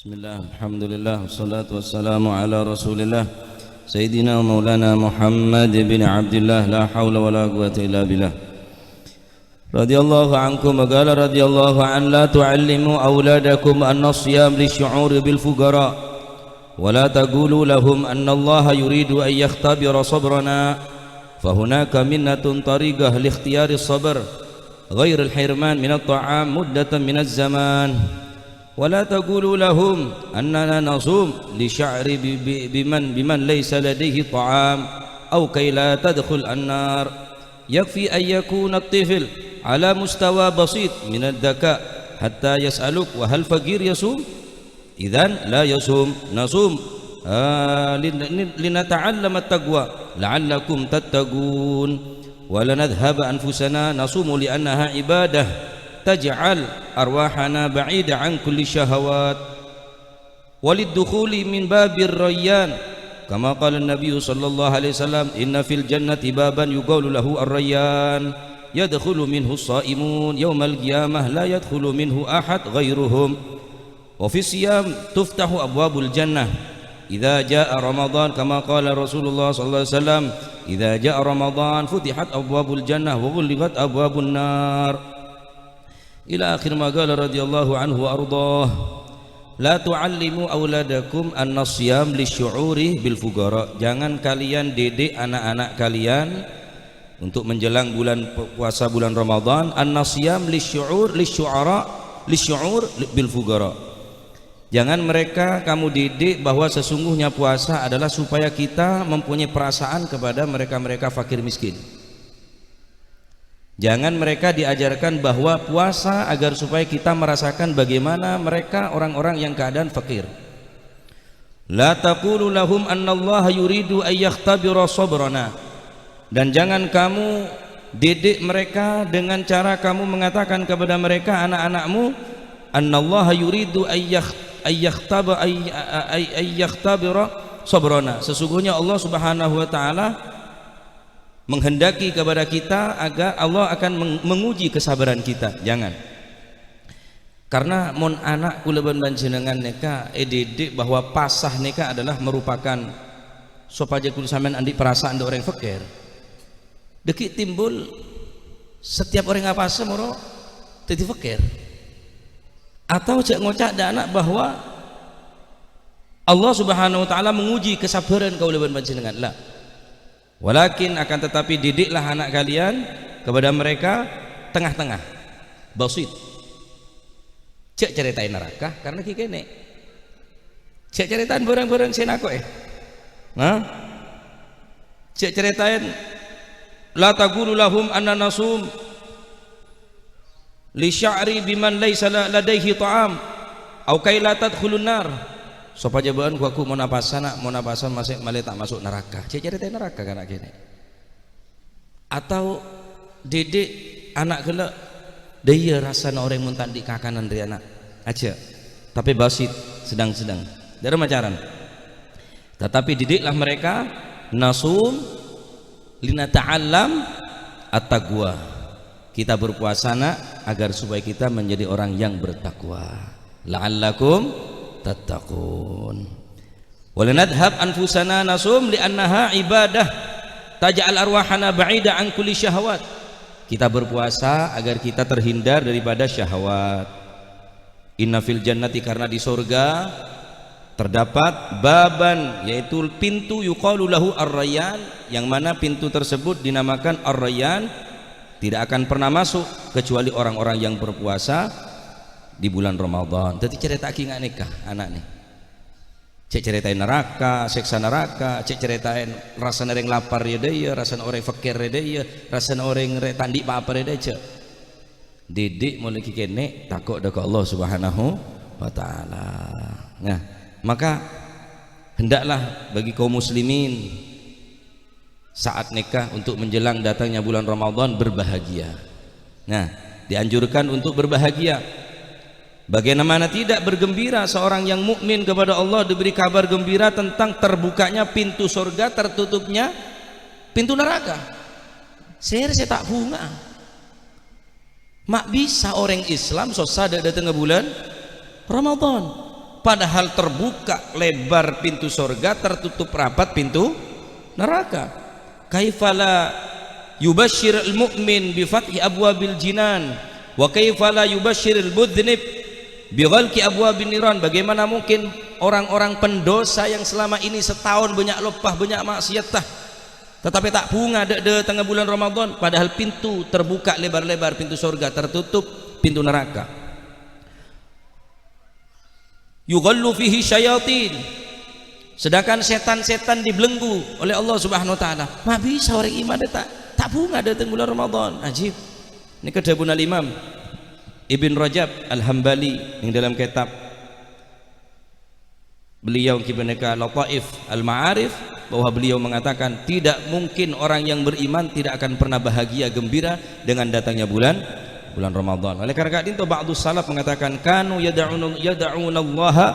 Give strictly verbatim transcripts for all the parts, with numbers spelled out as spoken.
Bismillah, alhamdulillah, wassalatu wassalamu ala rasulillah, Sayyidina wa Maulana Muhammad bin Abdillah, la haula wa la quwwata illa billah. Radiyallahu ankum, wa qala radiyallahu an, la tu'allimu awladakum anna siyam lisyu'uri bil fuqara, wa la taqulu lahum anna Allah yuridu an yakhtabira sabrana, fa hunaka minnatun tariqah li ikhtiyari sabr, ghairil hirman minat ta'am muddatan minaz zaman. ولا تقولوا لهم أننا نصوم للشعر ب-، ب-، بمن، بمن ليس لديه طعام أو كي لا تدخل النار. يكفي أن يكون الطفل على مستوى بسيط من الذكاء حتى يسألك: "وهل فقير يصوم؟" إذن لا يصوم، نصوم، آه، لن-، لنتعلم التقوى لعلكم تتقون. ولنذهب أنفسنا نصوم لأنها عبادة تجعل أرواحنا بعيدة عن كل الشهوات. وللدخول من باب الريان، كما قال النبي صلى الله عليه وسلم: "إن في الجنة بابا يقال له الريان، يدخل منه الصائمون يوم القيامة، لا يدخل منه أحد غيرهم." وفي الصيام تفتح أبواب الجنة إذا جاء رمضان، كما قال رسول الله صلى الله عليه وسلم: "إذا جاء رمضان فتحت أبواب الجنة وغلقت أبواب النار." إلى آخر ما قال رضي الله عنه وأرضاه. لا تعلموا أولادكم أن الصيام للشعور بالفقراء. Jangan kalian didik anak-anak kalian untuk menjelang bulan pu-, puasa bulan Ramadan, anna siyam lisyu'ur, lisyu'ara, lisyu'ur bil fuqara. Jangan mereka kamu didik bahwa sesungguhnya puasa adalah supaya kita mempunyai perasaan kepada mereka-mereka fakir miskin. Jangan mereka diajarkan bahwa puasa agar supaya kita merasakan bagaimana mereka orang-orang yang keadaan fakir. La taqulu lahum annallaha yuridu an yakhtabira sabrana. Dan jangan kamu didik mereka dengan cara kamu mengatakan kepada mereka, anak-anakmu, annallaha yuridu an yakh-, an yakhtaba-, an, an, an yakhtabira sabrana. Sesungguhnya Allah Subhanahu wa Ta'ala menghendaki kepada kita agar Allah akan meng-, menguji kesabaran kita. Jangan. Karena mon ana' kaulâ bân panjhennengngan nèka èdidik bahwa pasah nèka adalah merupakan sopajâ kaulâ sampèyan andi' parasaan dâ' orèng fakir, dhâggi' timbul setiap orèng apasa moro dhâddhi fakir. Atau jhâ' ngoca' dâ' ana' bahwa Allah Subhanahu wa Ta'ala menguji kesabaran kaulâ bân panjhennengngan. La. Walakin, akan tetapi, didiklah anak kalian kepada mereka tengah-tengah. Basit. Jhâ' carètaè naraka, karena ghi' kènè'. Jhâ' carètaè bârâng-bârâng sè nako'è. Nah? Jhâ' carètaè, "La taqulu lahum anna nasum." Li sya'ri biman laisa la-, ladaihi ta'am, au kai la tadkhulun nar. Sopajâ bâ'ân ghu-, ghu mon apasa, na', mon apasa masè' malè ta' maso' naraka. Jhâ' carètaè naraka kana' kènè'. Atau didik ana' ghellâ', dâ' iyâ rassana orèng mon ta' andi' kakanan rèya, na'. Ajhâ'. Tapè basit, sedang-sedang. Dâ' remma carana. Tetapi didiklah mereka, nasum linata'allam at-taqwa. Kita berpuasa, nak, agar supaya kita menjadi orang yang bertakwa. La'allakum tattaqun. Walanadhhab anfusana nasum li'annaha ibadah taj'al arwahana ba'ida an kulli syahwat. Kita berpuasa agar kita terhindar daripada syahwat. Inna fil jannati, karena di sorga terdapat baban, yaitu pintu, yuqalu lahu ar-rayyan, yang mana pintu tersebut dinamakan ar-rayyan, tidak akan pernah masuk kecuali orang-orang yang berpuasa di bulan Ramadan. Dhâddhi carèta'aghi nga' nèka ana' nè. Jhâ' carètaè naraka, sèksa naraka, jhâ' carètaè rassana orèng lapar rèya dâ' iyâ, rassana orèng fakir rèya dâ' iyâ, rassana orèng rè-, ta' andi' pa-apa rèya dâ' iyâ, jhâ'. Didik molaè ghi' kènè' tako' dâ' ka Allah Subhanahu wa Ta'ala. Nah, maka hendaklah bagi kaum muslimin saat nèka untuk menjelang datangnya bulan Ramadan berbahagia. Nah, dianjurkan untuk berbahagia. Bagaimana tidak bergembira seorang yang mukmin kepada Allah diberi kabar gembira tentang terbukanya pintu sorga, tertutupnya pintu neraka. Sèra sè ta' bhunga'a. Ma' bisa orèng Islam sossa dâ-, dâtengnga bulân Ramadan. Padahal terbuka lebar pintu sorga, tertutup rapat pintu neraka. Kaifa la yubashshirul mu'min bi fathi abwabil jinan, wa kaifa la yubashshirul mudznib bi ghalqi abwabin niran? Bagaimana mungkin orang-orang pendosa yang selama ini setahun banyak loppa, banyak maksiatta, tetapi ta' bhunga dâ'-, dâtengnga bulan Ramadan, padahal pintu terbuka lebar-lebar, pintu sorga, tertutup pintu neraka. Yughallu fihi syayatin. Sedangkan setan-setan dibelenggu oleh Allah Subhanahu wa Ta'ala. Ma' bisa orèng iman ta', ta' bhunga dâteng bulan Ramadan. Ajib. Nèka dhâbuna Imam Ibn Rajab Al-Hambali neng dalam kitab beliau, ghâpanèka Lataif Al-Ma'arif, bahwa beliau mengatakan, "Tidak mungkin orang yang beriman tidak akan pernah bahagia, gembira dengan datangnya bulan, bulan Ramadan." Oleh karena itu, ba'du salaf mengatakan, "Kanu yad'una, yad'unallaha."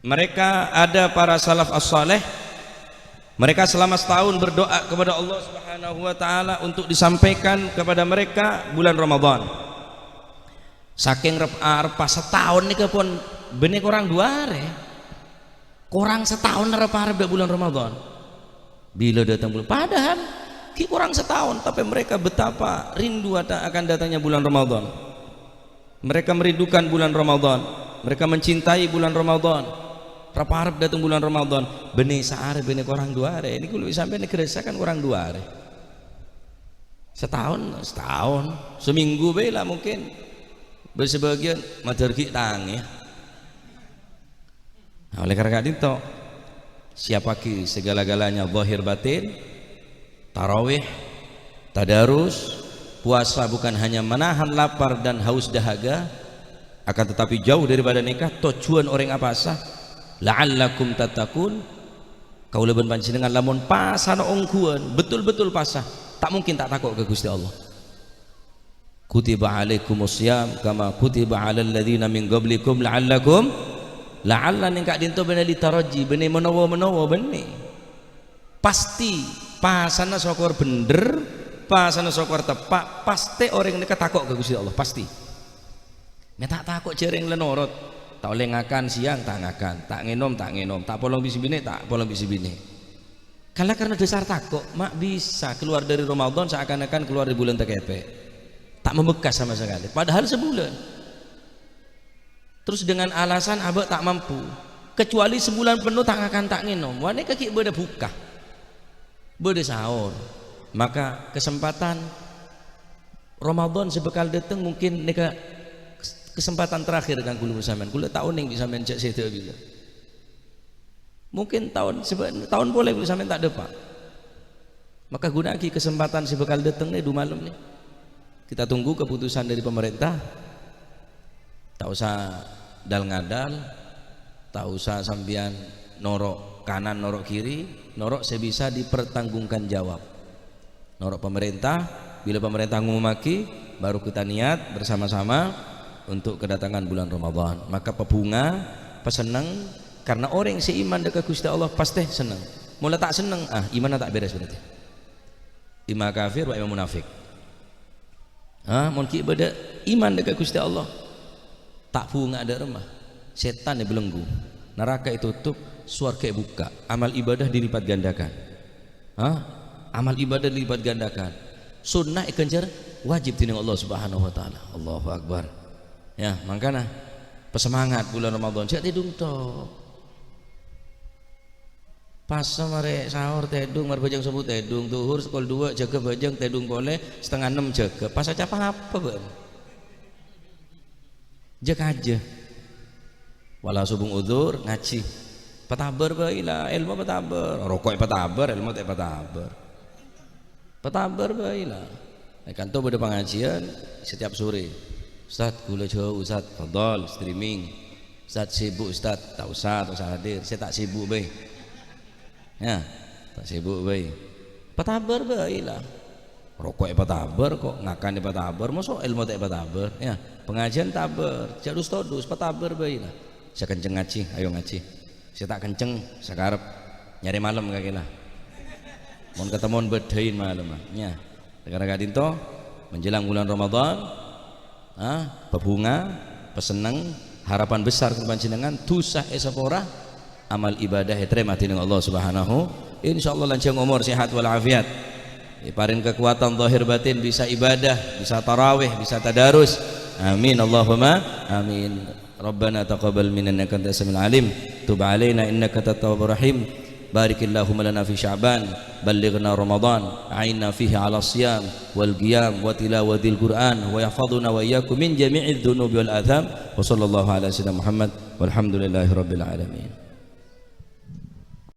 Mereka, ada para salaf as-saleh, mereka selama setahun berdoa kepada Allah Subhanahu wa Ta'ala untuk disampaikan kepada mereka bulan Ramadan. Sakèng rep-, areppa sataon nèka pon bânnè korang du arè. Korang sataon rep-arep dâ' bulan Ramadan. Bilâ dâteng bulan, padahal ghi' korang sataon, tapè mereka betapa rindu ada akan datangnya bulan Ramadan. Mereka merindukan bulan Ramadan. Mereka mencintai bulan Ramadan. Rep-arep dâteng bulan Ramadan. Bânnè saarè, bânnè korang du arè. Nèko lho sampèyan nèka rasakan korang du arè. Sataon, sataon. Seminggu bhâi la mungkin. Bâ-, sabâgiyân madhâr ghi' tang, ya. Nah, oleh karena itu, siapaghi segala-galanya, zahir batin, tarawih, tadarus, puasa bukan hanya menahan lapar dan haus dahaga, akan tetapi jauh daripada nèka, tojjhuwân orèng apasa, "La'allakum tattaqun." Kaulâ bân panjhennengngan lamon pasana ongghuwân, betul-betul pasa, ta' mungkin ta' tako' ka Ghustè Allah. "Kutiba alaikumus siyam kama kutiba alal ladzina min qablikum la'allakum," la'alla nèng ka'dinto bânnè li taraji, bânnè manawa-manawa, bânnè. Pastè, pasana sokor bhendher, pasana sokor teppa', pastè orèng nèka tako' ka Ghustè Allah, pastè. Mè' ta' tako' jhâ' rèng la norot. Ta' ollè ngakan sèyang, ta' ngakan. Ta' ngènom, ta' ngènom. Ta' polong bi' sè binè', ta' polong bi' sè binè'. Kala karena dasar tako', ma' bisa keluar dari Ramadan seakan-akan keluar dari bulan takèpè'. Ta' membekas sama sekali. Padahal sebulan. Terus dengan alasan abâ' ta' mampu. Kecuali sebulan penuh ta' ngakan, ta' ngènom. Wah, nèka ghi' bâdâ buka. Bâdâ saor. Maka kesempatan Ramadan sè bhâkal dâteng mungkin nèka kesempatan terakhir kaangghuy sampèyan. Kaulâ ta' onèng bi' sampèyan jhâ' sèdhâ bilâ. Mungkin taon sè bâ-, taon polè bi' sampèyan ta' dâpa'. Maka ghuna'aghi kesempatan sè bhâkal dâteng nè, du malem nè. Kita tunggu keputusan dari pemerintah. Ta' osa dal-ngadal, ta' osa sampèyan noro' kanan, noro' kiri, noro' sè bisa dipertanggungjawab. Noro' pamarènta, bilâ pamarènta ngumummaghi, baru kita niat bersama-sama untuk kedatangan bulan Ramadan. Maka pabhunga, pasenneng, karena orèng sè iman dâ' ka Ghustè Allah pastè senneng. Mola ta' senneng, ah, imanna ta' bèrès berarti. Imma kafir, wa imma munafik. Ha, mon ghi' bâdâ iman dâ' ka Ghustè Allah, ta' bhunga dâ' remma. Sètan èbelenggu, naraka ètotop, sowarghâ èbukka', amal ibadah dilipat gandakan. Ha? Amal ibadah dilipat gandakan. Sunnah èghânjhâr wajib dhinèng Allah Subhanahu wa Ta'ala. Allahu Akbar. Ya, mangkana pasemangat bulân Ramadan, jhâ' tèdung tok. Pas marè sahur tèdung, marè bhâjâng sobbhu tèdung, dhuhur pokol duwâ' jâgâ bhâjâng tèdung polè, satengnga ennem jâgâ. Pas aca apa bâ'na? Jâ-kajâ. Wala sobung udzur, ngajhi. Patabâr bhâi la, èlmo patabâr. Roko'è patabâr, èlmo ta' patabâr. Patabâr bhâi la. È kanto bâdâ pangajiân setiap sore. "Ustaz, kaulâ jhâu, Ustaz, fadhol, streaming. Ustaz, sibuk, Ustaz." Ta' osa, ta' osa hadir. Sè ta' sibuk bhâi. Ya, ta' sibuk bhâi. Patabâr bhâi la. Roko'è patabâr kok, ngakanè patabâr, moso' èlmo ta' patabâr? Ya, pangajiân tabâr, jhâ' dus-todus, patabâr bhâi la. Sè kenceng ngajhi, ayo ngajhi. Sè ta' kenceng, sakarep. Nyarè malem kakè la. Mon katemmowan bâdâin malem, ya. Gara-gara ka'dinto, menjelang bulan Ramadan, ah, pabhunga, pasenneng, Harapan besar ka panjenengan, dusa èsapora, amal ibadah ètarèma dening Allah Subhanahu. Insyaallah lanjhâng omor, sehat wal afiat. Èparèng kakowadhân zahir batin, bisa ibadah, bisa tarawih, bisa tadarus. Amin, Allahumma amin. Rabbana taqabbal minna innaka antas samiul alim. Tub alaina innaka antat tawwabur rahim. Barikillahumma lana fi Sya'ban, ballighna Ramadan, a'inna fihi 'alas shiyam wal qiyam wa tilawatil Qur'an, wa yahfazna wa iyyakum min jami'idz dzunubi wal atsam. Wa sallallahu ala sayyidina Muhammad, walhamdulillahi rabbil alamin.